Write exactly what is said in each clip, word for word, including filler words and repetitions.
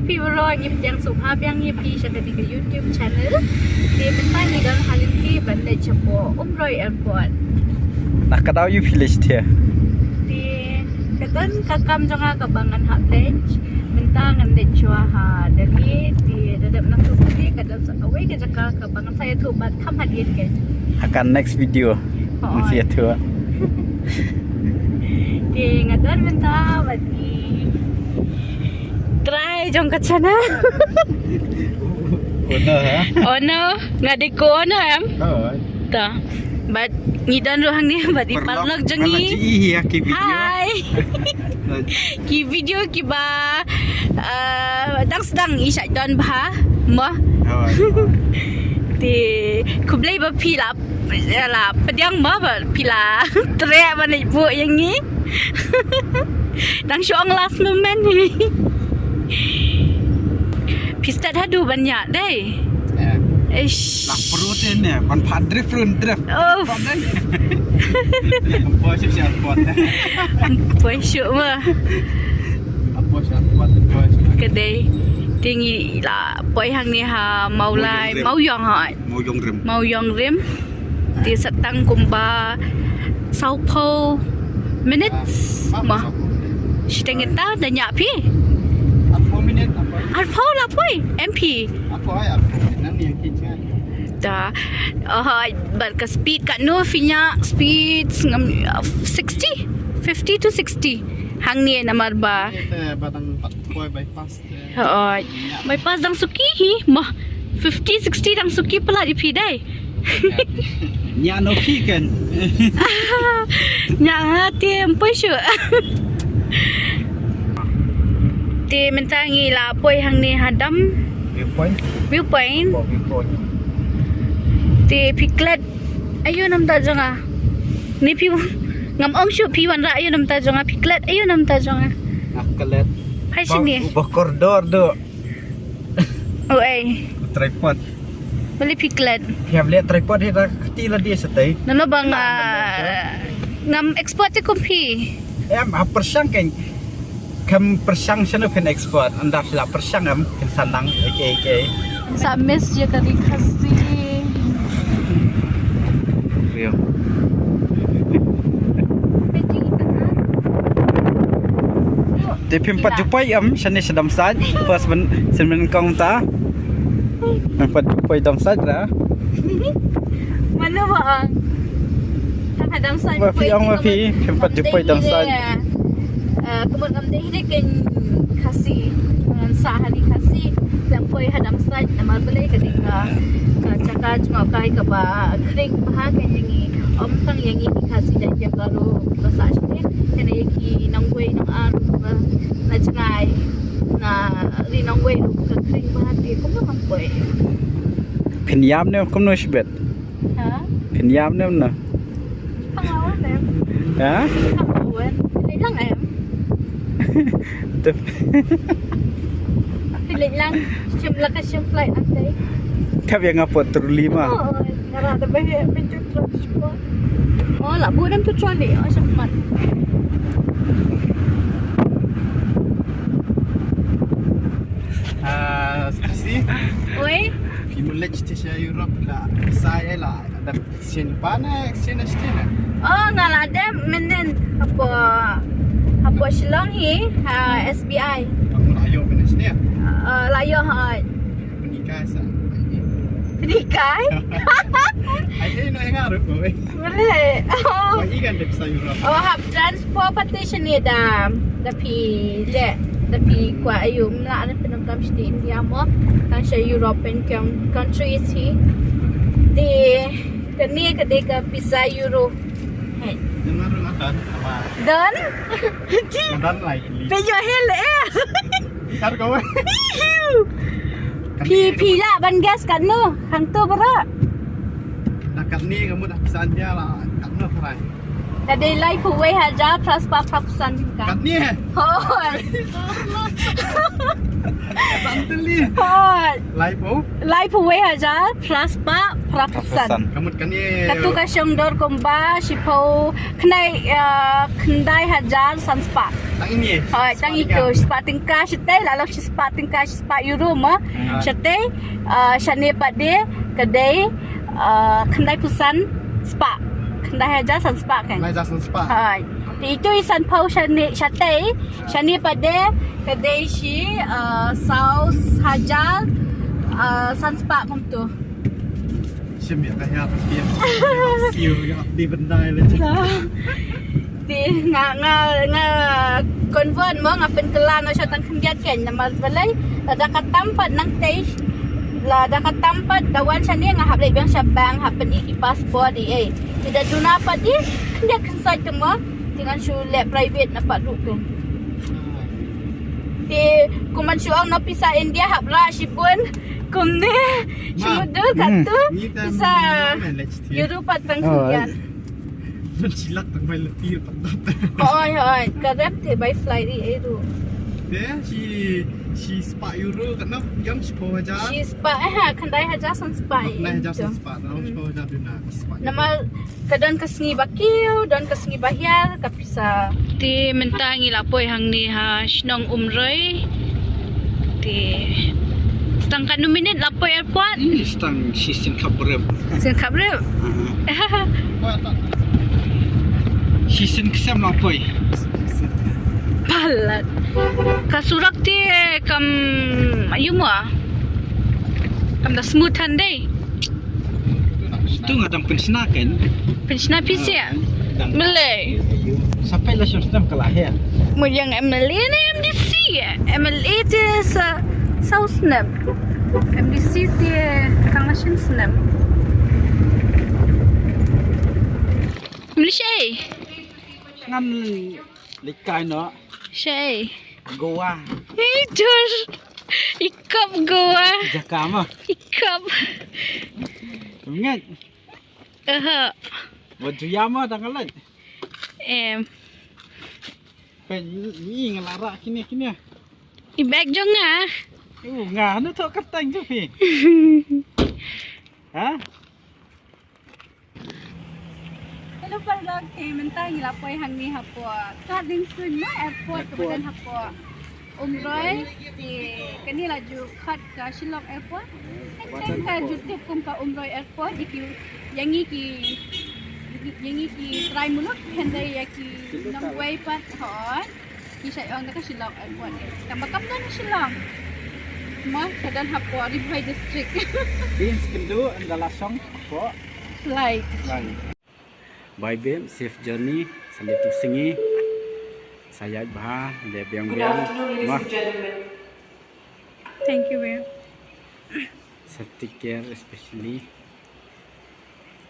Phi baroh, ngi pdiang sngewbha biang ïa phi sha kane ka YouTube channel. Te mynta ngi don ha lynti ban leit shapoh Umroi Airport. Na ka daw ïa phi leit shathie. Te ka don ka kam jong nga kaba ngan hap leit. Mynta ngan leit shuwa ha Delhi. Te da dep nangtu phi ka don sa kawei ka jaka kaba ngan sa ïathuh bad kham hadien kein. Ha ka next video. Ngan sa ïathuh. Te nga don mynta bad i trai jong ka channel. Owner, ha? Owner, nga dei ko-owner em. Oh. Ta. Bad ngi don ruh hangne bad i paralok jong ngi. Hi. Ki video kiba, uh, dang sdang i shait don bha mo. Oh. Te khublei ba phi la, la pdiang mo ba phi la treh ban leit buh ïa ngi. Dang shu ong last moment hi. Phi stad haduh ban ïa dei. Ish. Lah perlu tin ne, ban pat drift run drift. Oh. Poi shu shu airport. Poi shu ma. Poi shu airport, poi shu. Ka dei. Te ngi la poi hangne ha Mawlai, Mawiong ha. Mawiong Rim. Mawiong Rim. Te sa tang kumba sawphew minutes. Ah, ma. Shiteng kita da ïa phi. Arphew minute, arphew. Arphew la poi, M P. Arphew, ai, arphew minute, nang ni yang kincang. Da, oh, bad ka speed katno phi ïa speed ngam, uh, sixty, fifty to sixty. Hangne namar ba. Ite batang pat poi bypass. Hooid. Bypass dang suki hi. Mah, fifty, sixty dang suki palat ïa phi dei. Nya no phi kan. Nya nga te ym poi shuh. Te mynta ngi la poi hangne ha dam. Viewpoint. Viewpoint. Oh, viewpoint. Te phi klet aiu namar jong nga. Ni phi ngam ong shuh phi wanrah aiu namar jong nga, phi klet aiu namar jong nga. Nga klet. Hai sini. Ba kordor do. Oh, ai. Tripod. Balei phi klet? Ïa, balei tripod hi da kti la di sa tei. Nano ba nga ngam expert te kum phi. Em, ha pyrshang kein. Kam pyrshang shano phin expert. Ynda phi la pyrshang em, phin sa nang, eke, eke. Sa miss ïa ka ri Khasi. Rio. Te phim pat ju poi em shane sha Damsait. Pas ban shen ban kong ta. Phim pat ju poi Damsait ra. Mano ba ong? Tang ha Damsait. Ba phi ong ba phi phim pat ju poi Damsait. Eh, kumut ngam dei hi dei kein Khasi. Ngan sah ha ri Khasi. Phi ong poi ha Damsait namar balei ka dei ka, ka jaka jngohkai kaba khring bha kein ïa ngi. Ym tang ïa ngi ki Khasi, da ïa ka ruh ba sah shatei. Kane ïa ki nongwei nongar ba na jngai na ri nongwei ruh ka khring bha te kumno ngam poi. Phin ïam ne kumno shibit? Ha? Phin ïam ne kumno? Pang awan em. Ha? Pang awan. Phi leit lang em. Tep. Phi leit lang. Shim la ka shim flight nangtai. Kap ïa nga pot trolley ma. Oh, nga ra da ba ïa pynjut trolley. Oh, la buh dam tu trolley. Oh, shim mat. Ah, Khasi. Oi. Phi mut leit sha Europe la. Sa ïa la. Shin pa na, shin na shin na. Oh, nga la dep mynnin hapoh, hapoh Shillong hi, ha S B I. Aku la ïoh mynnin shin ya. Uh, la ïoh ha. Pynhikai sa. Pynhikai? Ai, ai, no, nga ruh, oi. Boleh. Oh. Wah, ikan dep sa yu. Oh, hap transportation ni da. Da phi leh, da phi kwah aiu, mlah na pyndonkam sha India mo, tang sha European coun-, countries hi. Te kane ka dei ka pisa euro. Hey. Don? Don lai kli. Pay your hell eh. Kar ko. Phi, phi lah ban guess katno, hangto baroh. Da katne ka mut da pisa India la katno prai. Ka dei laiphew wei hajar phra spah phra phew san tyngka. Katne? Hooid. San tylli. Hooid. Laiphew? Laiphew wei hajar phra spah phra phew san. Ka mut kane. Katu ka shong dor kumba shiphew khyndai, ah, khyndai hajar san spah. Tang ini. Hooid, tang itu. Shispah tyngka shatei, la long shispah tyngka, shispah euro mo. Shatei, ah, shane pat de ka dei, ah, khyndai phew san spah. Khyndai hajar san spah kan? Khyndai hajar san spah. Hooid. Te itu i sanphew shane, shatei, shane pat de ka dei shi, ah, saw hajar, ah, san spah kumtu. Shim ïa ka ïa ka ïa. Siu ïa di bendai le. Te nga, nga, nga convert mo, nga pynkylla noh sha tang khyndiat kan, namar balei, lada ka tam pat nangtei, lada ka tam pat da wan shane nga hap leit biang sha bank, hap pyni ki passport i ei. Te da duna pat i khyndiat khynsoit te mo, te ngan shu leh private na pat ruh te. Te kumban shu ong noh pisa India hap rah shibun kumne, shu mudui katto pisa euro pat tang khyndiat. Ban shilak tang bai lati tang tang. Hooid, hooid. Ka rem te by flight i ei ruh. Te shi, shispah euro katno, ïam shiphew hajar. Shispah, eh, ha, khyndai hajar san spah i ei. Khyndai hajar san spah, na shiphew hajar duna, shispah euro. Namar ka don ka sngi ba kiew, don ka sngi ba hiar, ka pisa. Te mynta ngi la poi hangne ha shnong Umroi. Te stang katno minit la poi airport? Ih, stang shisien khaprep. Shisien khaprep? Shisien ksem la poi. Palat. Ka surak te kam, ayu mo. Kam da smooth han dei. Tu nga dang pynshna kan. Pynshna phi seh? Dang. Mele. Sa peit la shon snem ka la heh. Mo ïa M L A ne M D C? M L A te sa saw snem. M D C te tang la shim snem. Mele shei? Ngam leit kai noh. Shei? Goa. Hei dur. I kop Goa. Jaka mo. I kop. Ngat. Aha. Ba ju ïa mo dang leit. Em. Pe ni nga la rah kine kine. I bag jong nga. U nga nu thok kyrteng ju phi. Ha? Hello paralok, te mynta ngi la poi hangne hapoh Kardingsun na airport kaba don hapoh Umroi. Te kane la ju khot ka Shillong Airport. Hynrei ka ju tip kum ka Umroi Airport. Ïa ki, ïa ngi ki, ïa ngi ki trai muluk, hynrei ïa ki nongwei pat hooid ki sa ong da ka Shillong Airport. Tangba kam don Shillong. Mo ka don hapoh Ri Bhoi District. Phi sngewthuh ynda la shong hapoh flight. Bye babe, safe journey. Sa leit tu sngi. Sa ïaid bha, leit biang biang. Mo. Thank you babe. Sa take care especially.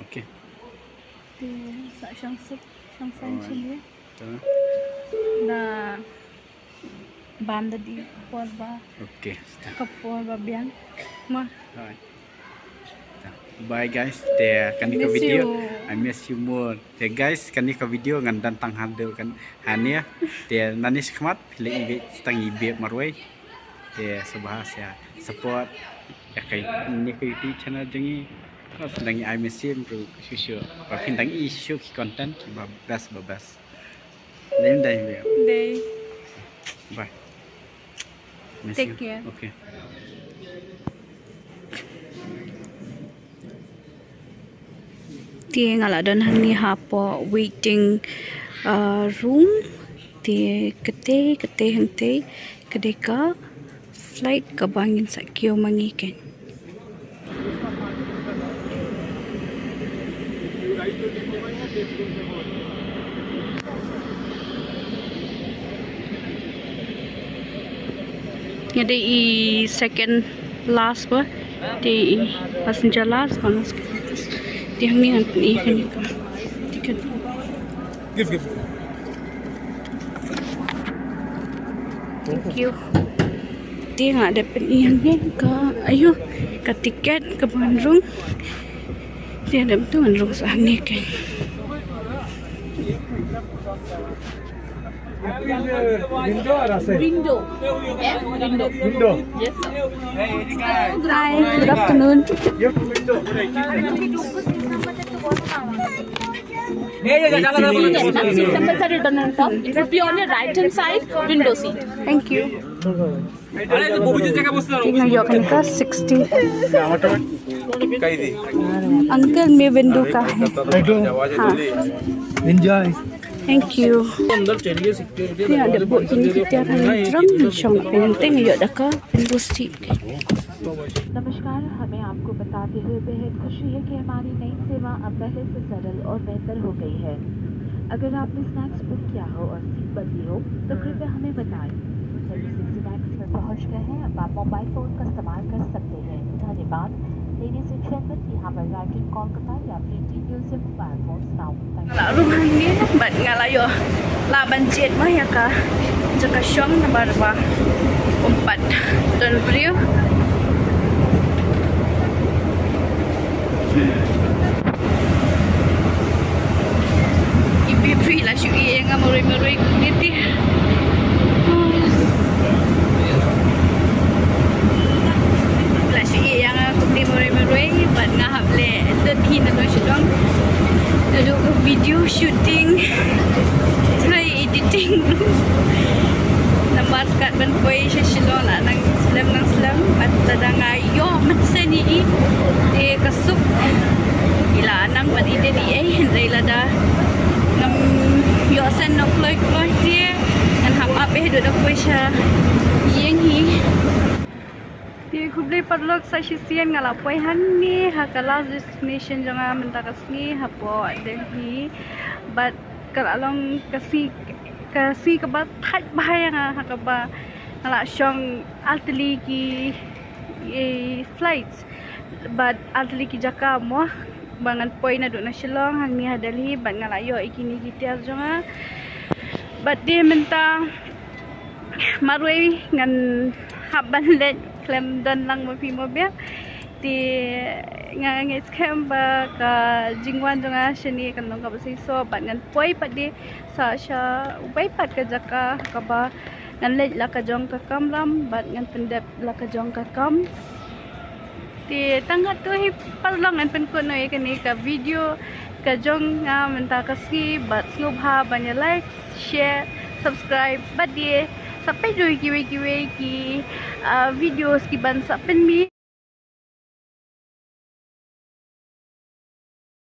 Okay. Te sa shong suk, shong san shin ye. Da bam da dei por ba. Okay. Ka por ba biang. Mo. Bye guys. Te kane ka video. I miss you more. Te guys, kane ka video ngan don tang haduh kan hangne. Te nangne shakhmat phi la ïohi tang i babe marwei. Te sngewbha sa support ïa kane ka YouTube channel jong ngi. Sdang ïa ai mynsiem ruh shuh shuh ba phin dang ïohi shuh ki content kiba best ba best. Dei dei. Dei. Bye. Take care. Okay. Te nga la don hangne hapoh waiting, uh, room. Te kata kata hangta ka dei ka flight kaba ngin sa kiew ma ngi keiñ. Nga dei i second last ba, dei i passenger last ba, nga second last. Te hangne ngan pyni ïa kane ka ticket. Give, give. Thank you. Te nga dep pyni hangne ka, ayo, ka ticket kaba ngan rung. Te dep tu ngan rung sa hangne keiñ. Window. Eh, window. Window. Yes, sir. Hi, good afternoon. Seat, seat number sa written on top. It would be on your right hand side, window seat. Thank you. Nga ïoh kane ka sixty. Uncle, मैं विंडो का है। हाँ। Enjoy. Thank you. Ïa, da buh kine ki tiar ha drum, shong pynting ïoh da ka window seat. नमस्कार, हमें आपको बताते हुए बेहद खुशी है कि हमारी नई सेवा अब पहले से सरल और बेहतर हो गई है। अगर आपने स्नैक्स बुक किया हो और सीट बदली हो, तो कृपया हमें बताएं। Service स्नैक्स में पहुंच गए हैं, अब आप मोबाइल फोन का इस्तेमाल कर सकते हैं। धन्यवाद। Ladies and gentlemen, we have arrived in Kolkata. You have free details your mobile phones now. Thank you. Nga la rung hangne bad nga la ïoh lah ban jied ma ïa ka jaka shong namar ba um pat don briew. Ibi phi la shu ïa nga marwei marwei kumne te. La shu ïa nga kumne marwei marwei bad nga hap leh lut hi na Shillong. Naduh ka video shooting, try editing. Namar kat ban poi sha Shillong la nang slem nang slem bad lada nga ïoh mynsiem ïa i te ka suk i la nang ban ïa dei ei hynrei lada ngam ïoh send noh kloi kloi te ngan hap ap eh haduh da poi sha ïing hi. Te khublei paralok, sa shisien nga la poi hangne ha ka last destination jong nga mynta ka sngi hapoh Delhi. Bad ka la long ka sngi, ka sngi kaba thait bha ïa nga ha kaba nga la shong artylli ki, eh, flights bad artylli ki jaka mo ba ngan poi naduh na Shillong hangne ha Delhi bad nga la ïoh ïa kine ki tiar jong nga. Bad te mynta marwei ngan hap ban leit khlem don lang ma phi mo biang. Te nga ngeit skhem ba ka jingwan jong nga shane kan long kaba shisha bad ngan poi pat de sa sha uwei pat ka jaka kaba ngan leit la ka jong ka kamram bad ngan pyndep la ka jong ka kam. Te tang katto hi paralok, ngan pynkut noh ïa kane ka video ka jong nga mynta ka sngi bad sngewbha ban ïa like, share, subscribe bad de sa peit ruh ïa kiwei kiwei ki, ah, videos ki ban sa pynmih.